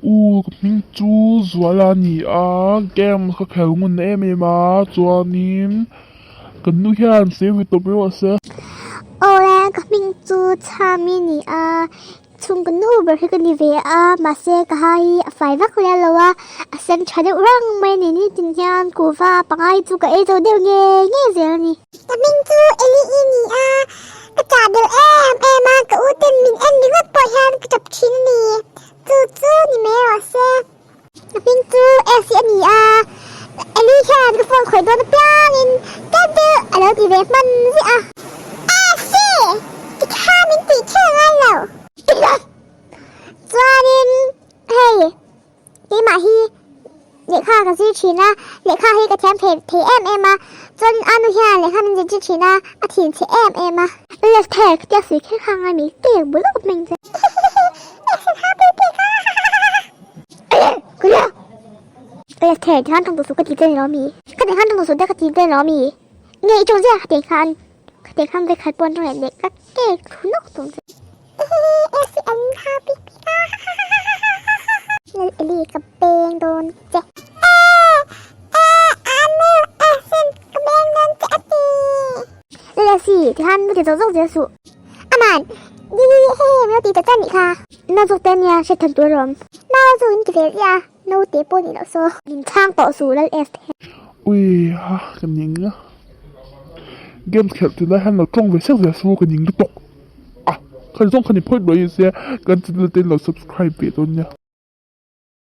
U ka hming chu Zuala a ni a, game ka khel ngun em em a, chuanin kan nu hian save ve tawp mai rawh se. Awle ka hming chu Chhami a ni a, chhung ka nu ber hi ka ni ve a, mahse ka ha hi a fai vak leh lo a, a sen tha deuh rang mai a ni, nitin hian kuhva pangai chu ka ei zo deuh ngei ngei zel a ni. Ka hming chu Eli-i ni a, ka chah belh em em a, ka u ten min en ringawt pawh hian ka tap thin a ni. Chu chu ni mai rawh se. Ka hming chu Esi a ni a, Eli hian ka phone khawih dawn apiangin Candle a lo ti ve hman ziah a. Esi! Tikha min tih kher ngai lo. Chuanin hei keimah hi lehkha ka zir thin a, lehkha hi ka thiam thei thei em em a, chuan a nu hian lehkha min zirtir thin a, a thin chhe em em a. Left hair ka tia sui kher kha ngai mi tek bul awp mai ang che. Left hair tikhan tawng duh suh ka ti che ni lo mi? Ka ti khan tawng duh suh te ka ti che ni lo mi? Nge i tawng ziah ka ti khan ka ti khan vekhat pawh an tawng leh leh ka kek thu nawk tawng che. Lal Eli ka beng dawn che. Lal Esi tikhan nu ti zawk zawk zel suh. Aman, di di di hei hei min lo ti ta chan nih kha. Nau zawk te ania hriat than tur alawm. Nau zawk in ti ve ziah a, naute pawh nih loh saw. Min chhang tawh suh Lal Es te. Ui ha ka ning a, games khelh tunlai hian lo tawng ve sek zel su ka ning lutuk. A, kha zawng kha ni phawt mai se, kan channel te lo subscribe ve dawn nia.